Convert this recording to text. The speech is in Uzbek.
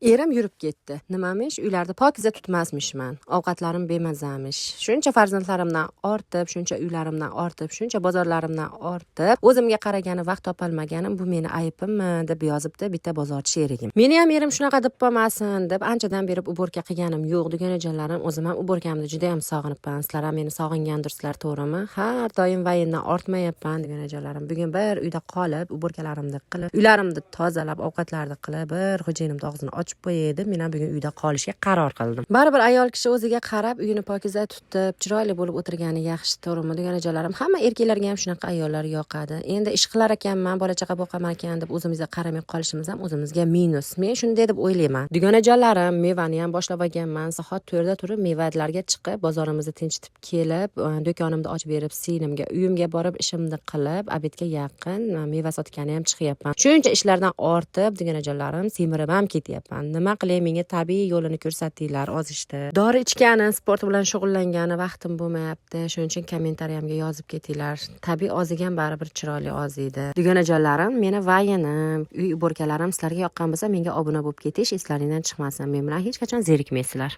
Erim yurib ketdi. Nimamish, uylarda pokiza tutmasmishman. Ovqatlarim bemazamish. Shuncha farzandlarimdan ortib, shuncha uylarimdan ortib, shuncha bozorlarimdan ortib, o'zimga qaragani vaqt topolmaganim bu meni aybimmi, deb yozibdi bitta bozorchi sherigim. Meni ham erim shunaqa deb qolmasin deb anchadan beri уборка qilganim yo'q. Dugonajonlarim, o'zim ham уборка mni juda ham sog'inibman. Sizlar ham meni sog'ingandirsizlar, to'g'rimi? Har doim vayndan ortmayapman, dugonajonlarim. Bugun bir uyda qolib, уборка larimni qilib, uylarimni tozalab, ovqatlarni qilib, bir xo'jayinimni og'zini ochib qo'yay deb men ham bugun uyda qolishga qaror qildim. Baribir ayol kishi o'ziga qarab, uyini pokiza tutib, chiroyli bo'lib o'tirgani yaxshi, to'g'rimi, dugonajonlarim? Hamma erkaklarga ham shunaqa ayollar yoqadi. Endi ish qilar ekanman, bola chaqa boqaman ekan deb o'zimizga qaramay qolishimiz ham o'zimizga minus. Men shunday deb o'ylayman. Dugonajonlarim, mevani ham boshlab olganman. Soat 4 da turib mevalarga chiqib, bozorimizni tinchitib kelib, do'konimni ochib berib, singlimga uyimga borib ishimni qilib, обед ga yaqin meva sotgani ham chiqyapman. Shuncha ishlardan ortib, dugonajonlarim, semirib ham ketyapman. Nima qilay, menga tabiiy yo'lini ko'rsatinglar ozishda. Dori ichgani, sport bilan shug'ullangani vaqtim bo'lmayapti. Shuning uchun комментария mga yozib ketinglar. Tabiiy ozigan baribir chiroyli oziydi. Dugonajonlarim, meni vaynim, uy уборка larim sizlarga yoqqan bo'lsa, menga obuna bo'lib ketish eslaringdan chiqmasin. Men bilan hech qachon zerikmaysizlar.